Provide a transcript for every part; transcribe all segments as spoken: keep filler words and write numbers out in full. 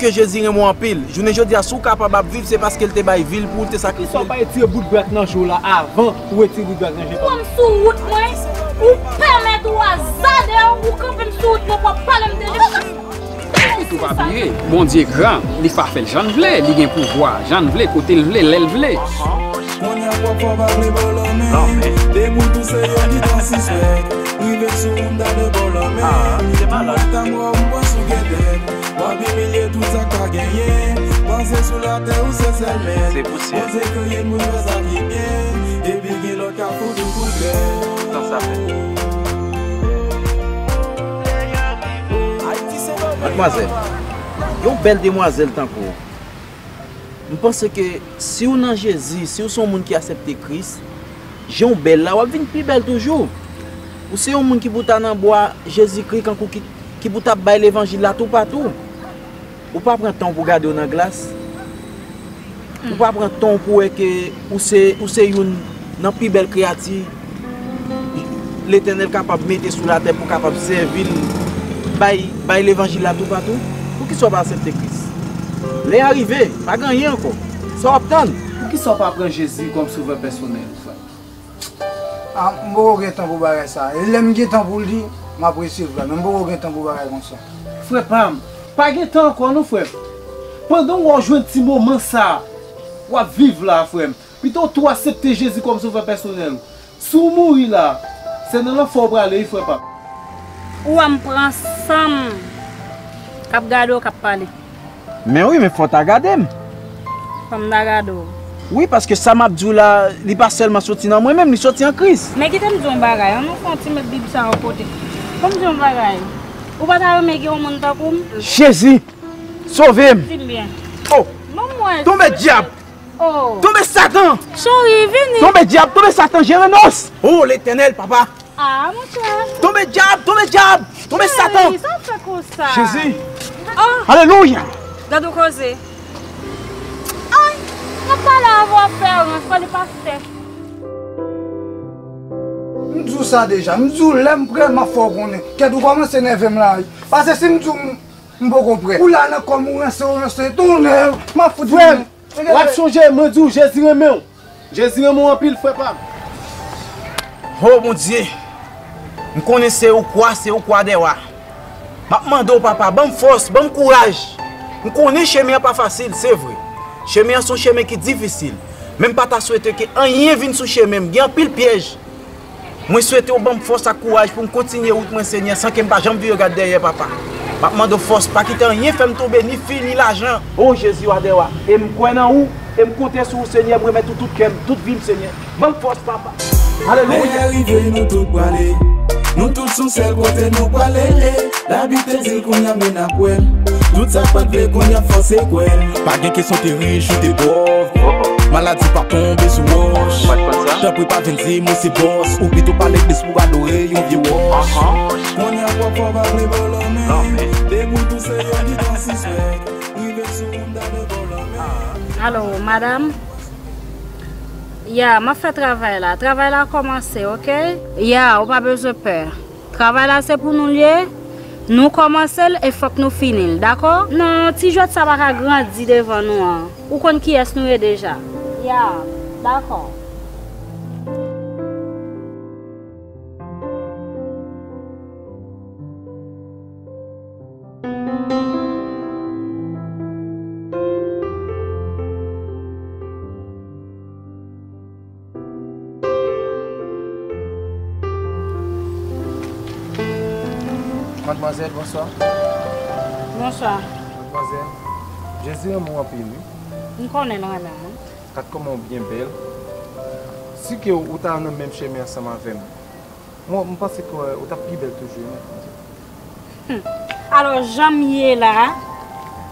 Ke Jezi renmen w anpil. Jounen jodi a, si w kapab ap viv, se paske l te bay vi l pou w, l te sakrifye l. Poukisa w pa retire bout brak nan je w la avan ou retire bout brak nan je papa? Ou wè m sou wout mwen, ou pèmèt ou azade w, ou kanpe m sou wout mwen pou w ap pale m de li. Epi tou pa bliye, Bondye gran, li pa fè l jan l vle, li gen pouvwa, jan l vle, kote l vle, lè l vle. Kounye a pòpò pa vle ba w lanmen. Depi w tou se yo ki t an sispèk. Rive sou moun ta de ba w lanmen. Pou mwen ta mò m pran sou gètèt. W ap imilye tout sa k pa genyen. Panse sou latè ou se sèl mèt. Se pou syèl. Bondye kreye n pou n fè sa ki byen. Epi gen lòt k ap fout ou kout bèt. Tan sa fè. Ayiti se domèn. Madmwazèl, yon bèl demwazèl tankou w. M panse ke si w nan Jezi, si w se yon moun ki aksepte Kris, jan w bèl la, w ap vin pi bèl toujou. Ou se yon moun ki pou ta nan bwa Jezikri, kankou ki, ki pou ta bay levanjil la toupatou. Ou pa pran tan w pou gade w nan glas. Ou pa pran tan w pou wè ke ou se, ou se youn nan pi bèl kreyati Letènèl kapab mete sou latè pou kapab sèvi l, bay, bay levanjil la toupatou? Poukisa w pa aksepte Kris? Lè a rive, pa gen anyen ankò. Sa w ap tann? Poukisa w pa pran Jezi kòm sovè pèsonèl ou, frè? A, m poko gen tan pou bagay sa. E lè m gen tan pou li, m ap resevwa, men m poko gen tan pou bagay konsa. Frè pa m, pa gen tan ankò non, frè m. Pandan w jwenn ti moman sa a, w ap viv la, frè m. Pito w tou aksepte Jezi kòm sovè pèsonèl ou. Si w mouri la, se nan lanfè w prale, wi, frè pa m. Ou wè m pran san m k ap gade w, k ap pale. Men wi, men fò w ta gade m. Fò m ta gade w. Wi, paske sa m ap di w la, li pa sèlman soti nan mwen menm, li soti an Kris. Men kite m di w yon bagay, ann nou fè yon ti met Bib sa yon kote. Fò m di w yon bagay. Ou pa ta renmen gen yon moun tankou m? Jezi! Sove m! Di m byen. Oh! Ban m wè. Tonbe dyab! Oh. Tonbe Satan! Chori, vini. Tonbe dyab, tonbe Satan, je renonse! Oh, Letènèl, papa! Ah, monchè. Tonbe dyab, tonbe dyab, tonbe Satan! Cheri, sa w fè konsa? Jezi! Oh. Alelouya! Gad yon koze. Ay, m ap pale avè w, pè, ranch, pale pastè. M di w sa deja, m di w lè m prè, m ap fè w konnen. Kèt ou kòmanse nève m la, wi. Paske si m di w m, m poko prè. Ou la nan kò m, ou ranse, ou ranse, tonnè, m ap fout. Frè m, w ap chonje, mwen di w, Jezi renmen w. Jezi renmen w anpil, frè pa m. Oh, Bondye, m konnen se ou k wa, se ou k wa dè wa. M ap mande w, papa, ban m fòs, ban m kouraj. M konnen chemen an pa fasil, se vre. Chemen an se yon chemen ki difisil. Men m pa ta swete ke anyen vin sou chemen m. Gen anpil pyèj. Mwen swete w ban m fòs ak kouraj pou m kontinye wout mwen, Senyè, san ke m pa janm vire gad dèyè, papa. M ap mande w fòs, pa kite anyen fè m tonbe, ni fi, ni lajan. O Jezi, wa dè wa, e m kwè nan ou, e m konte sou ou, Senyè, m remèt ou tout kè m, tout vi m, Senyè. Ban m fòs, papa. Alelouya. Lè a rive, nou tout prale. Nou tout sou sèl kote nou prale. Labib te di l, kounye a men n ap wè l. Tout sa k pa t vle, kounye a fòse kwè l. Pa gen kesyon te rich ou te pòv. Maladi p ap tonbe sou wòch. Tanpri pa vin di mwen se bòs. Ou pito pa legliz pou adore yon vye wòch. Kounye a pòpò pa vle ba w lanmen. Depi w tou se yo ki t an sispèk. Rive sou moun ta de ba w lanmen. Alo, madanm? Ya, m ap fè travay la. Travay la kòmanse, oke? Ya, ou pa bezwen pè. Travay la se pou nou l ye. Nou kòmanse l e fòk nou fini l, dakò? Non, ti jwèt sa pa ka grandi devan nou an. Ou konn kiyès nou ye deja. Ya, dakò. Madmwazèl, bonswa. Bonswa. Madmwazèl, Jezi renmen w anpil, wi. M konnen l renmen m, wi. Gad kòman w byen bèl. Si ke w ta nan menm chemen ansanm avè m, mwen, m panse ke w t ap pi bèl toujou, wi, Madmwazèl. Hmm. Alò, jan m ye la,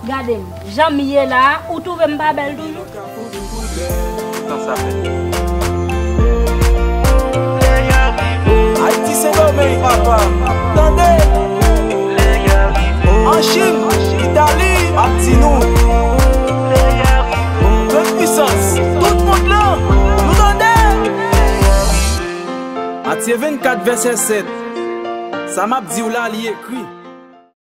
gade m, jan m ye la, ou twouve m pa bèl toujou? Tan sa fè. Ayiti Sendomeng, papa, tande! An Chin, Itali, m ap di nou, tout pwisans, tout mond lan, nou tande! Matye vennkat, vèsè sèt. Sa m ap di w la, li ekri.